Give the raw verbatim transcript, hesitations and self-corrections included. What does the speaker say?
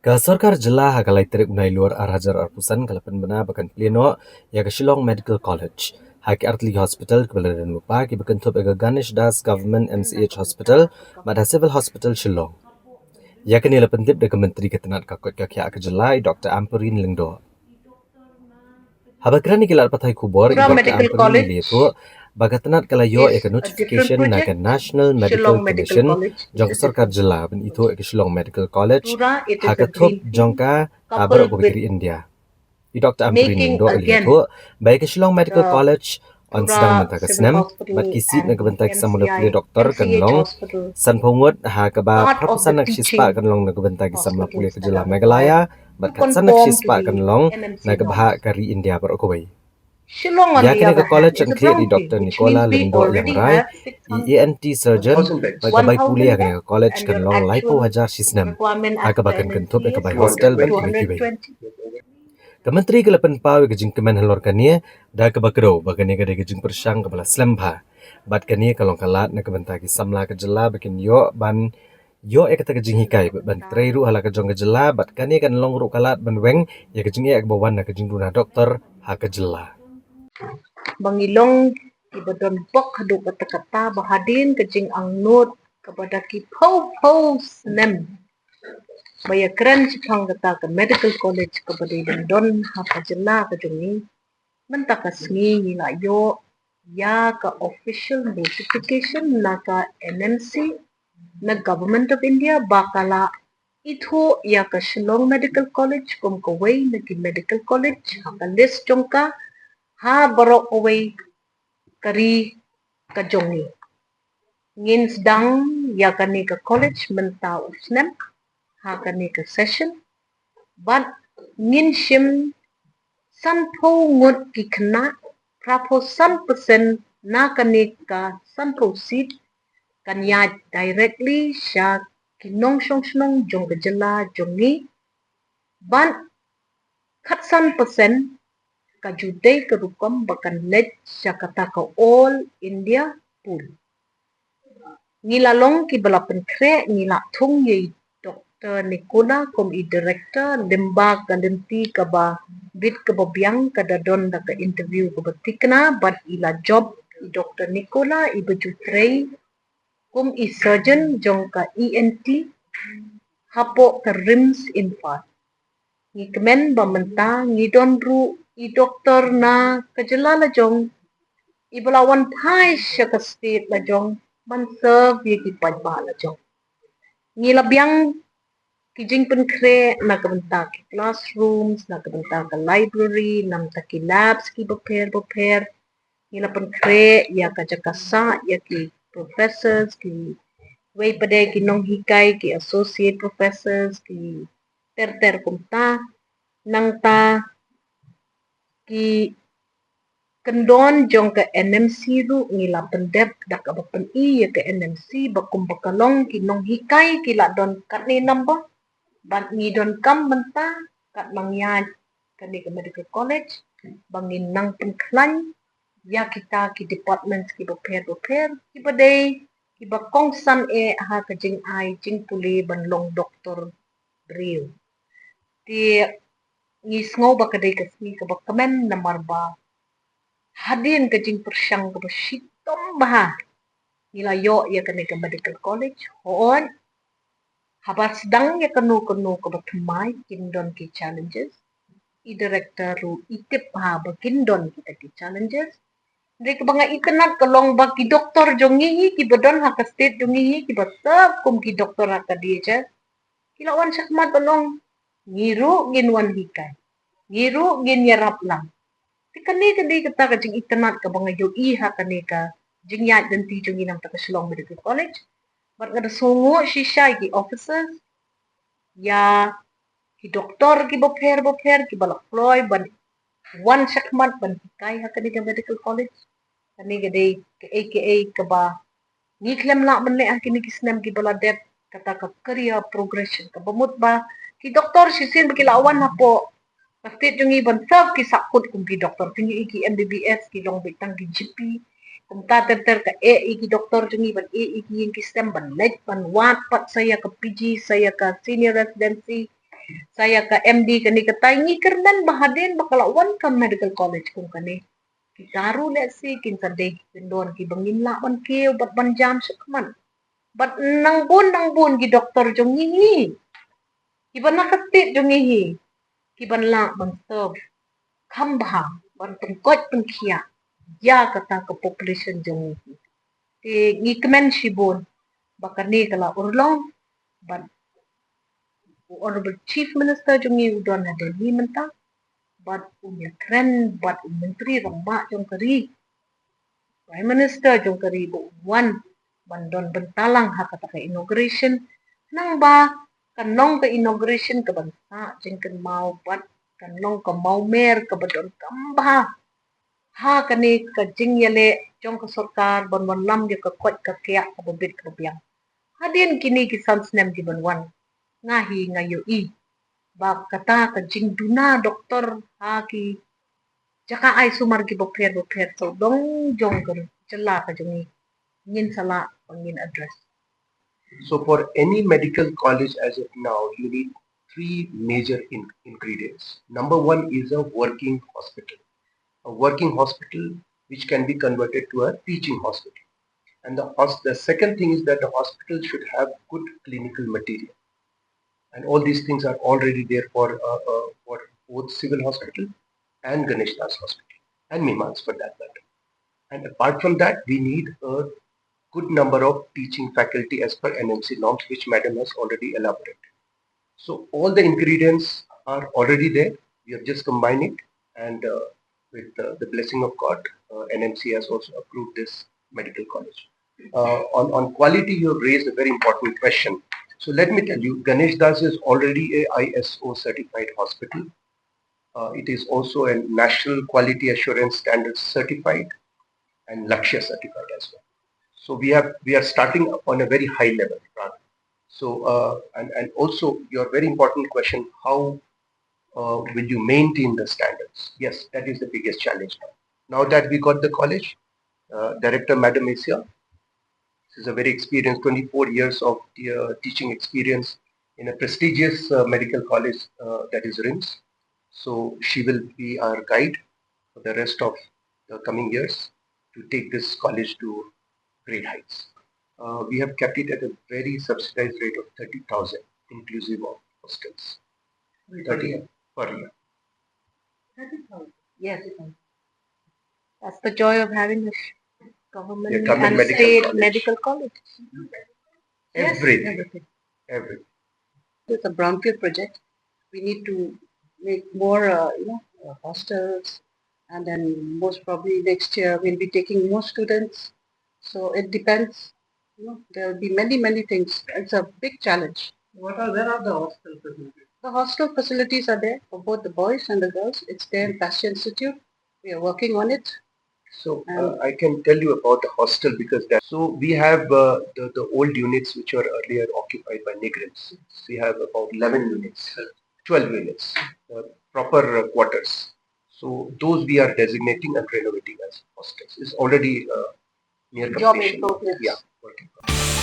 Ka sorkar jylla ha ka lai tarik u Nailur ar hajar arphew san ka la pynbna ba kan plie noh ïa ka Shillong Medical College ha ki artylli hospital kiba la don lypa, kiba kynthup ïa ka Ganesh Das Government M C H Hospital bad ha Civil Hospital Shillong. Ïa kane la pyntip da ka Myntri ka tnad ka koit ka khiah ka jylla, i Doctor Ampareen Lyngdoh. Haba kren ïa ki lad pathai khubor, i Doctor Ampareen la ïathuh ba ka tnad ka la ïoh ïa ka notification na ka National Medical Commission jong ka sorkar jylla ban ithuh ïa ka Shillong Medical College ha ka thup jong ka ha baroh kawei ka ri India. I Doctor Ampareen Lyngdoh la ïathuh ba ïa ka Shillong Medical College yn sdang mynta ka snem bad ki seat na ka bynta ki samla pule doktor kan long sanphew ngut, ha kaba phra phew san na ka shispah kan long na ka bynta ki samla pule ka jylla Meghalaya bad khatsan na ka shispah kan long na ka bhah ka ri India baroh kawei. Ïa kane ka college yn khlieh da i Doctor Nicola Lyngdoh Iangrai, i E N T surgeon bad ka bai pule ha kane ka college kan long laiphew hajar shi snem, ha kaba kan kynthup ïa ka bai hostel bad kiwei kiwei. Ka Myntri ka la pynpaw ïa ka jingkmen halor kane da kaba kdew ba kane ka dei ka jingpyrshang kaba la slem bha bad kane ka long ka lad na ka bynta ki samla ka jylla ba kin ïoh ban ïoh ïa kata ka jinghikai bad ban trei ruh ha la ka jong ka jylla, bad kane kan long ruh ka lad ban weng ïa ka jingeh kaba wan na ka jingduna doktor ha ka jylla. Ba ngi long kiba don bok haduh katta katta ba hadien ka jingangnud kaba da ki phew phew snem ba ïakren shaphang kata ka medical college kaba dei ban don ha ka jylla ka jong ngi. Mynta ka sngi ngi la ïoh ïa ka official notification na ka N M C, na Government of India, ba ka la ithuh ïa ka Shillong Medical College kum kawei na ki medical college ha ka list jong ka ha baroh kawei ka ri ka jong ngi. Ngin sdang ïa kane ka college mynta u snem ha kane ka session bad ngin shim sanphew ngut ki khynnah, phra phew san percent na kane ka sanphew seat kan ïaid directly sha ki nongshong shnong jong ka jylla jong ngi bad khatsan percent ka ju dei ka rukom ba kan leit sha kata ka All India Pool. Ngi la long kiba la pynkhreh, ngi la thung ïa i Doctor Nicola kum i director, lyngba ka lynti kaba bit kaba biang ka da don da ka interview kaba thikna bad i la jop i Doctor Nicola iba ju trei kum i surgeon jong ka E N T hapoh ka RIMS Imphal. Ngi kmen ba mynta ngi don ruh i doktor na ka jylla la jong, iba la wan phai sha ka state la jong ban serve ïa ki paidbah la jong. Ngi la biang ki jingpynkhreh na ka bynta ki classrooms, na ka bynta ka library, na ka bynta ki labs kiba pher ba pher. Ngi la pynkhreh ïa ka jaka sah ïa ki professors, kiwei pat de ki nonghikai, ki associate professors, ki ter ter kumta. Nangta ki kyndon jong ka N M C ruh ngi la pyndep da kaba pyni ïa ka N M C ba kumba ka long ki nonghikai ki la don katne number, bad ngi donkam mynta katba ngi ïaid kane ka medical college ba ngin nang pynkhlaiñ ïa kita ki departments kiba pher ba pher, kiba dei kiba kongsan eh ha ka jingai jingpule ban long doktor briew. Te ngi sngew ba ka dei ka sngi kaba kmen namar ba hadien ka jingpyrshang kaba shitom bha ngi la ïoh ïa kane ka medical college. Hooid, haba sdang ïa kano kano kaba thymmai kin don ki challenges. I director ruh i tip bha ba kin don kita ki challenges. Hynrei kaba nga itynnad ka long ba ki doktor jong ngi hi kiba don ha ka state jong ngi hi kiba serve kum ki doktor ha ka D H S, ki la wan shakhmat ban ong ngi ruh ngin wan hikai, ngi ruh ngin ïarap lang. Te kane ka dei kata ka jingitynnad kaba nga ïohi ha kane ka jingïaid lynti jong ngi na ka bynta ka Shillong Medical College. Bad nga da sngewnguh shisha ïa ki officers, ïa ki doktor kiba pher ba pher kiba la kloi ban wan shakhmat ban hikai ha kane ka medical college. Kane ka dei kaei kaei kaba ngi khlem lah ban leh ha kine ki snem kiba la dep, kata ka career progression kaba mut ba ki doktor shisien ba ki la wan hapoh ka state jong ngi ban serve ki sahkut kum ki doktor, kin ïohi ki M B B S ki long beit tang ki G P. Kumta ter ter ka eh ïa ki doktor jong ngi ban eh ïa ki ïing ki sem ban leit ban wad pat sa ïa ka P G, sa ïa ka senior residency, Sa ïa ka M D kane katai ngi kyrmen ba hadien ba ka la wan ka medical college kum kane, kita ruh lehse kin sa dei ki kyndon kiba ngin lah ban kiew bad ban jam shakhmat. Bad nang bun nang bun ki doktor jong ngi hi, kiba na ka state jong ngi hi, kiban lah ban serve kham bha, ban pynkhiah pynkhiah ïa kata ka population jong ngi hi. Te ngi kmen shibun ba kane ka la urlong, bad u Honorable Chief Minister jong ngi u don ha Delhi mynta, bad u ïakren bad u Myntri Rangbah jong ka ri, Prime Minister jong ka ri ba un wan ban don bynta lang ha kata ka inauguration. Nang ba kan long ka inauguration kaban sah jingkynmaw bad kan long ka mawmer kaba donkam bha ha kane ka jingïaleh jong ka sorkar ban wanlam ïa ka koit ka khiah kaba bit kaba biang. Hadien kine ki san snem kiban wan, nga hi nga ïohi ba kata ka jingduna doktor ha ki jaka ai sumar kiba pher ba pher sawdong jong ka jylla ka jong ngi, ngin sa lah ban ngin address. So for any medical college as of now, you need three major in- ingredients. Number one is a working hospital. A working hospital which can be converted to a teaching hospital. And the, hos- the second thing is that the hospital should have good clinical material. And all these things are already there for, uh, uh, for both Civil Hospital and Ganesh Das Hospital and Mimans for that matter. And apart from that, we need a good number of teaching faculty as per N M C norms, which madam has already elaborated. So all the ingredients are already there. We have just combined it, and uh, with uh, the blessing of God, uh, N M C has also approved this medical college. Uh, on, on quality, you have raised a very important question. So let me tell you, Ganesh Das is already a I S O certified hospital. Uh, it is also a National Quality Assurance Standards certified and Lakshya certified as well. So we have we are starting on a very high level, rather. So uh, and and also your very important question: how uh, will you maintain the standards? Yes, that is the biggest challenge now. Now that we got the college, uh, director Madam Asia, she's a very experienced, twenty-four years of uh, teaching experience in a prestigious uh, medical college uh, that is RIMS. So she will be our guide for the rest of the coming years to take this college to great heights. Uh, we have kept it at a very subsidized rate of thirty thousand, inclusive of hostels. Thirty per year. Yes, that's the joy of having a government, Yeah, government and medical state college. Medical college. Yes, Everything. Everything. Everything. It's a brownfield project. We need to make more, uh, you know, uh, hostels, and then most probably next year we'll be taking more students. So it depends. You know, there'll be many, many things. It's a big challenge. What are, where are the hostel facilities? The hostel facilities are there for both the boys and the girls. It's there in Pasteur Institute. We are working on it. So uh, I can tell you about the hostel because that. So we have uh, the, the old units which were earlier occupied by NEIGRIHMS. We have about eleven units, twelve units, uh, proper uh, quarters. So those we are designating and renovating as hostels. It's already uh, near Job completion. in progress. Yeah, work in progress.